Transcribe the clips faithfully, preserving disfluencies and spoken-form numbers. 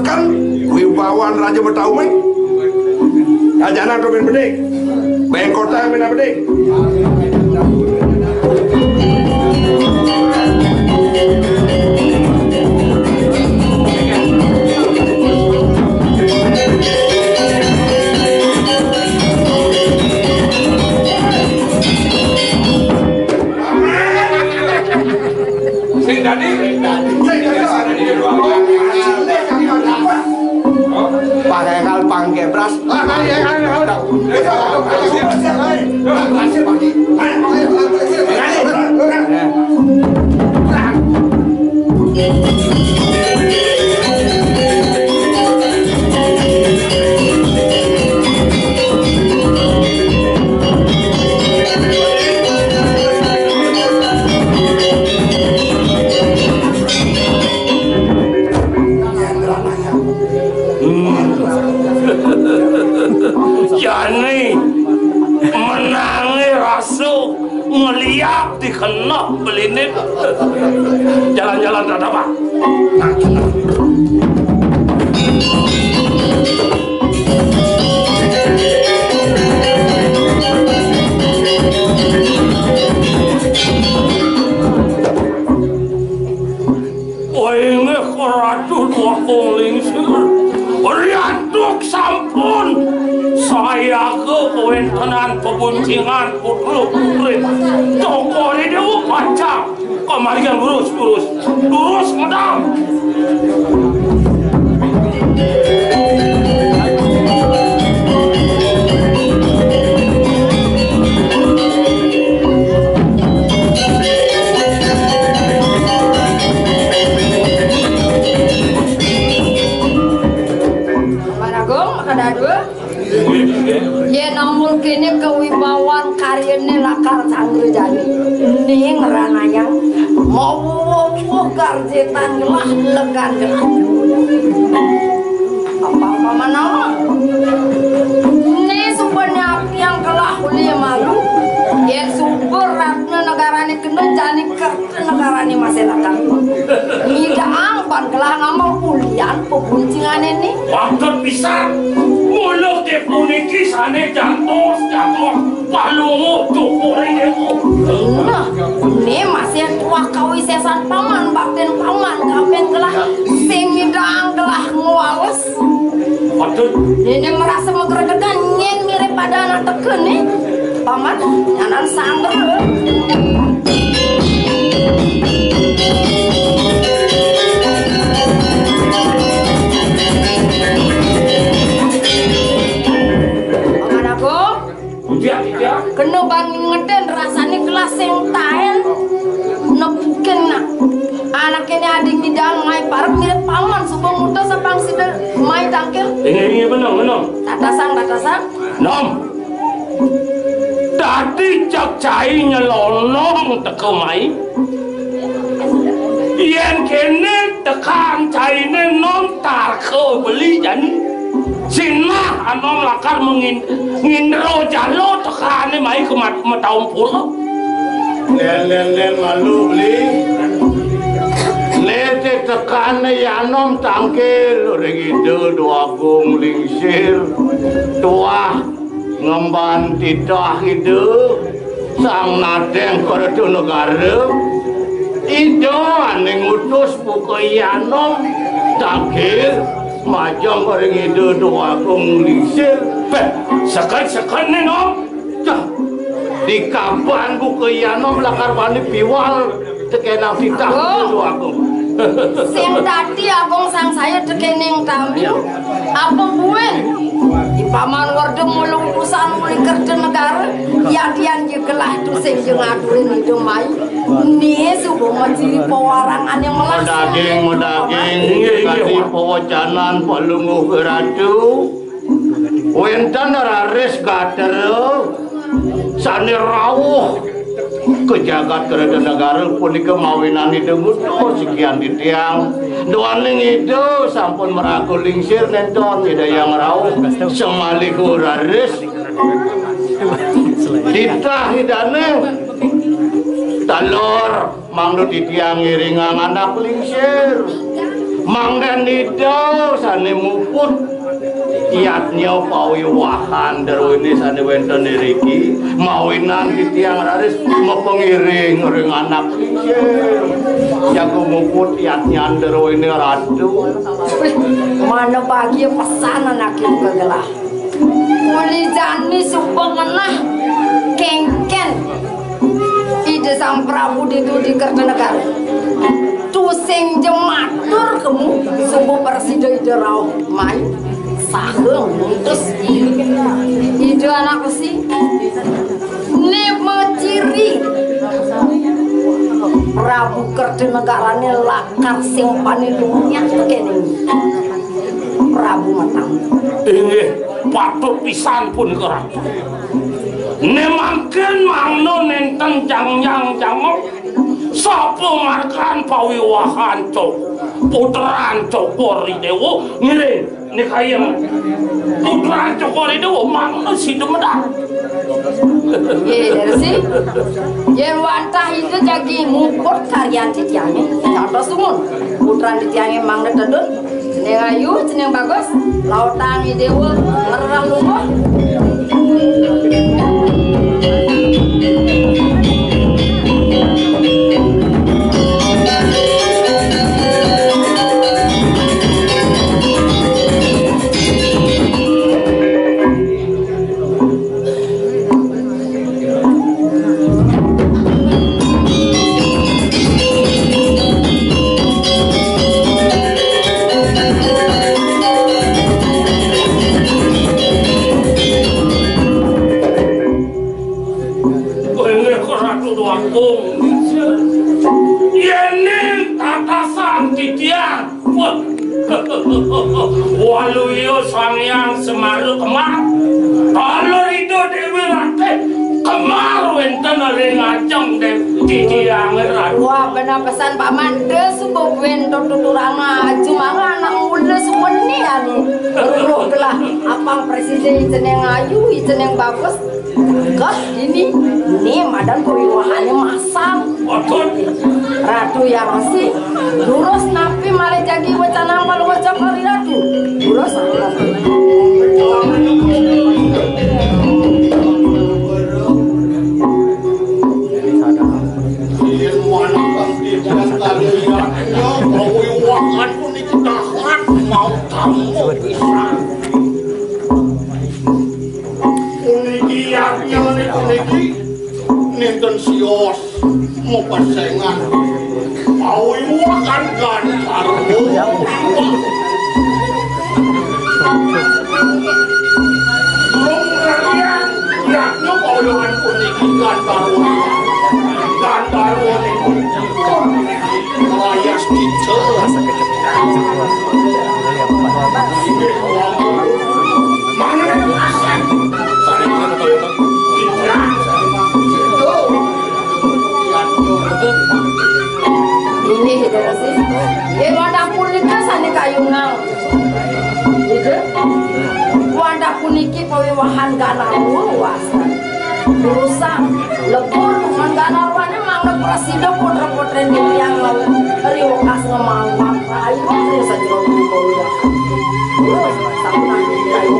Kan wibawan Raja Betawi. Ajanan to ben bedik. Bengkotang ben bedik. Sing dadi, sing dadi, sing dadi. Pakai kal pangke bras. Hmm. Jani menangi rasa ngeliak dikena belinit. Jalan-jalan tak dapat. Inggih Ratu Dwagung Lingsir, riantuk sampun sayaga kawentenan pebuncingan putra putri. Tokori dewa pacang. Kamarikan lurus, lurus, lurus medal. Paman Agung, makadadua. Yén amul kéné kawibawan karyané lakar sanggra jani. Ning ranayang, mawa-wa garjetan gelah legan gelah. Apa-apa manawa. Né suba nyatiang gelah uli malu. Yén suba ratna negarané kena jani ker negarané masih lakar. Ngidaang ban gelah ngamel ulian pebuncingané né. Patut pisan. Mula ké puniki sané jantos, jantos. Palunguh cukuring. Nah, né masih tuah kawisésan paman, baktin paman, kapin gelah sing ngidaang gelah ngwales. Patut. Né merasa magregegan nyén mirip pada anak teka né. Paman, nyanan sangger. Paman Agung. Ujian, ujian. Kena ban ngeden rasané gelah sing taén nepukin nak. Anaké né adi ngidang mai parek mirip paman suba ngutus apang sida mai tangkil. Inggih, inggih, benung, benung. Tatasang, tatasang. Nom. Dadi cak cai nyelonong teka mai. Yén kéné tekan cainé nom tarka beli jani. Sinah anom lakar mengin-, ngindro jalo tekané mai ke mat-, mataung pura. Lén, lén, lén malu beli. Né tekané yanom tangkil ring Ida Dwagung Lingsir. Tuah ngemban titah Ida Sang Nadéng Kertanegara, Ida ané ngutus buka yanom tangkil majeng ring Ida Dwagung Lingsir. Béh, seken-seken né, Nom. Cah, dikaban buka yanom lakar bani piwal. Tekénang titah Agung. Kudu Agung. Sing dadi Agung sangsaya tekéning tamiu. Apa buin? Di paman werda mula utusan uli Kertanegara, yadian ja gelah tusing ja ngaturin Ida mai. Né suba majiri pawarangan yang melas. Madaging, madaging, inggih, inggih, kadi pawacanan Palungguh Ratu. Wénten raris gatra sané rawuh ka jagat Kertanegara punika mawinan Ida ngutus sikian titiang. Duaning Ida sampun maraga lingsir nénten Ida Hyang Rauh samaliha raris titah Idané taler. Mangda titiang ngiringang anak lingsir. Mangda nida sane muput yadnya pawiwahan druene sane wenten iriki, mawinan titiang raris mapangiring ring anak sisir. Jago muput yadnya druene Ratu. Mana bagia pesan anake kegelah. Uli jani suba ngenah kengken Ida Sang Prabu ditu di Kertanegara. Tusing ja matur kemu suba prasida Ida rauh mai saha ngutus Ida Anak Besi. Ne maciri Prabu Kertanegarane lakar sing paning lunyat kene. Prabu Matang. Inggih, patut pisan pun ke Ratu. Ne mangkin mangda nenten jangjang jangok, sapa markan pawiwahan cok, putran Cokor I Dewa ngiring ne kayem. Putran Cokor I Dewa mangda sida medal. Nggih, leres. Yen wantah Ida jagi muput karyan titiange, nyantos dumun. Putran titiange mangda tedun, cening ayu, cening bagus, lautang I Dewa ngrereh lungguh. Kowe Ratu Dwagung. Yene tatasan titiang. Wah. Waluya Sang Hyang Semara kemar. Kala Ida Dewi Ratih kemar wenten ring ajeng Dewi titiang Ratu. Wah, bener pesan Paman. Dia suba wenten tuturang aju mangga anak mula suba ni anu. Ruh gelah apang presiden, i cening ayu, i cening bagus. Keh dini, ni madan pawiwahane masang. Waduh. Ratu Hyang Resi, durus napi malih jagi wecanang palungguh Cokor I Ratu? Durus. Yen manakang titiang kalian, pawiwahan puniki dahat mau tamu pisan. Puniki yadnyane puniki nenten sios mapesengan. Pawiwahan Gandharwa. Durung ngrereh yadnya pawiwahan puniki Gandharwa. Gandharwa niki. Layas cicil. Inggih, Ida Resi. Yen wantah punika sane kayunang. Ida, wantah puniki pawiwahan Gandharwa wastan. Durusang, lebur, Gandharwane mangda prasida putra-putrin titiang wau. Ri wekas ngemangkang rayu ring sajero negara. Durus, sampun ayu.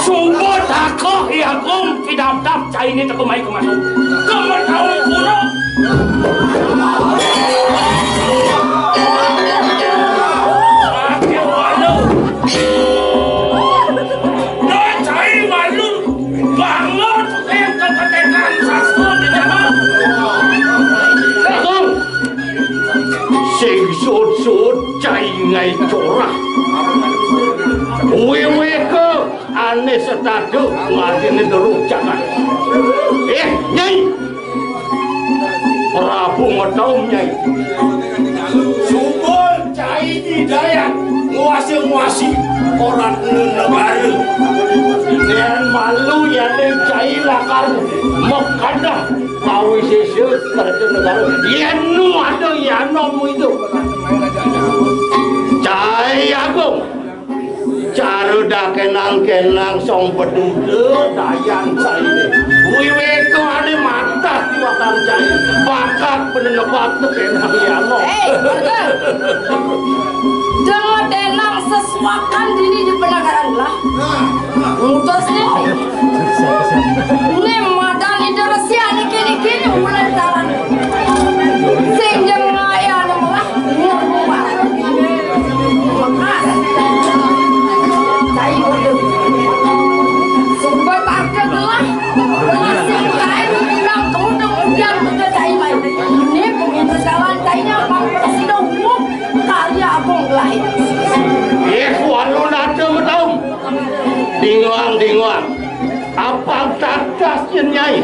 Suba takoh I Agung pidabdab caine teka mai kemana. Kemataun pura. Ake walu. Dai cai malu. Bangun ing keketekan sastra di dalam. Agung. Sing suud-suud cai ngae corah. Weweka Ane setadu ngadine durung jagat. Eh, Nyai. Prabu Mataum, Nyai. Subul cai di daya nguasi-nguasi ora negara. Yen malu yane cai lakar mekadah awisese kerja negara. Yen nu ada yanom itu. Cai Agung. Cara dah kenang-kenang song peduda dayan saine. Wiweka ane matah tiwakang jaya. Bakat penenepat tu kenang ya Allah. Hei, warga. Dengar denang sesuakan dini di penagaran lah. Mutus ni. Ni madan ida resia niki-niki ni mulai taran. Sing jengaya ni malah. Mekas. Cai udah. Sumpah tak ada gelah. Gelah sing kain bilang kamu dah udah betul cai mai. Ini pengintesalan cainya bang presiden umum karya Agung Gelahit. Eh, walau nada tahu. Dingang, dingang. Apa tatas nyai?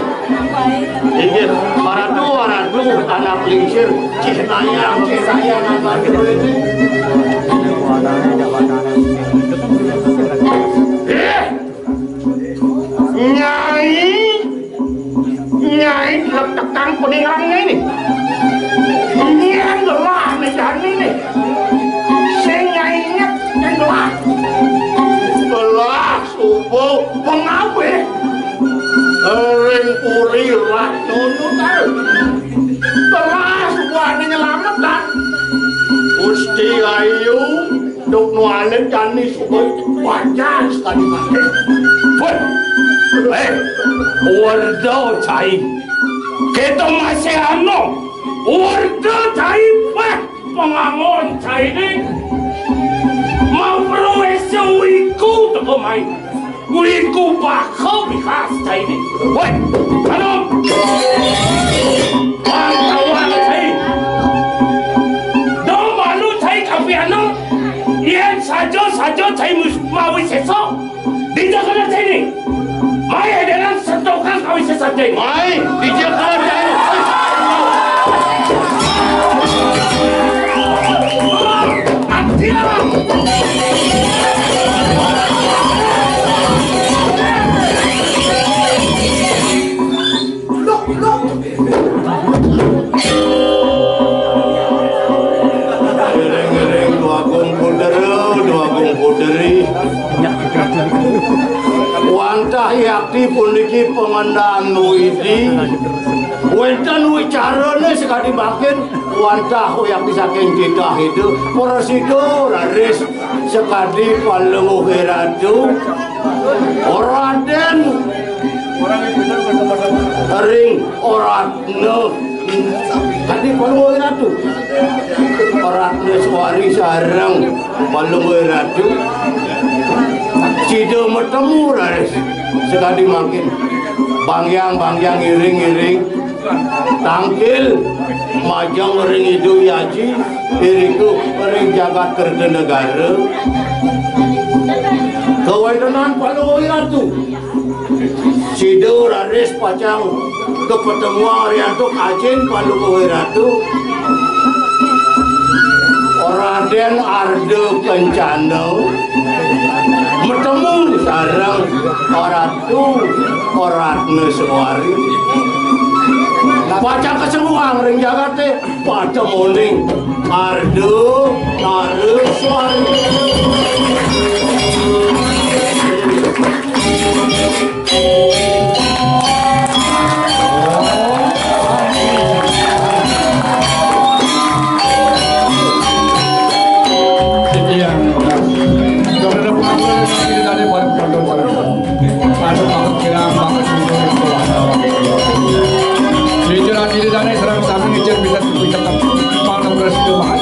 Inggih, paratu, paratu, anak lingsir, cih nayang, cih sayang, anak dulu ini. Eh, nyai, nyai letekang peninggalan ini. Ini adalah mejani nih. Sing nyai inget, yang gelah. Gelah. Subuh pengawih ring puri Ratna Nunal. Telah subuhane nyelametan. Gusti Ayu, duk nuane jani subuh wajar sekali mati. Woi, eh, Warda Cai. Kita masih ano. Warda Cai, wah. Pangangon caine mau perwese wiku teko mai. Wiku bakho bikas caine. Woi, anu. Pantauan cai. Dong malu cai kapiano. Yen sajo-sajo cai mus-, mawi sesok. Dija kana cai ni. Mai dengan setukang kawin sesat cai. Mai, dija kana cai. Antialam. Ngiring-ngiring Dwagung Putera, Dwagung Puteri. Wantah yakti puniki pangandan Widi. Wenten wicarane sakadi mangkin, wantah yakti saking titah Ida, prasida raris sakadi Palungguhe Ratu. Raden ring Ratna. Tadi Palungguh Ratu. Ratna Suwari sareng Palungguh Ratu. Sida matemu raris sakadi mangkin. Bangyang-bangyang, iring-iring. Tangkil majeng ring Ida Aji, irika ring jagat Kertanegara. Kawentenan Palungguh Ratu. Sida raris pacang kapatemuang riantuk ajin Palungguh Ratu. Raden Arda Kencana matemu sareng Ratu Ratna Sewari. Pacang kasemuang ring jagate. Patemuning Arda, Arda Swarga. Iya. Saudara penonton yang hadir, para penonton, para penonton. Anu, pamit kirang, pamit kirang. Jujur hati di sana, serang kami ngejar bisa, bisa, para presiden mahal.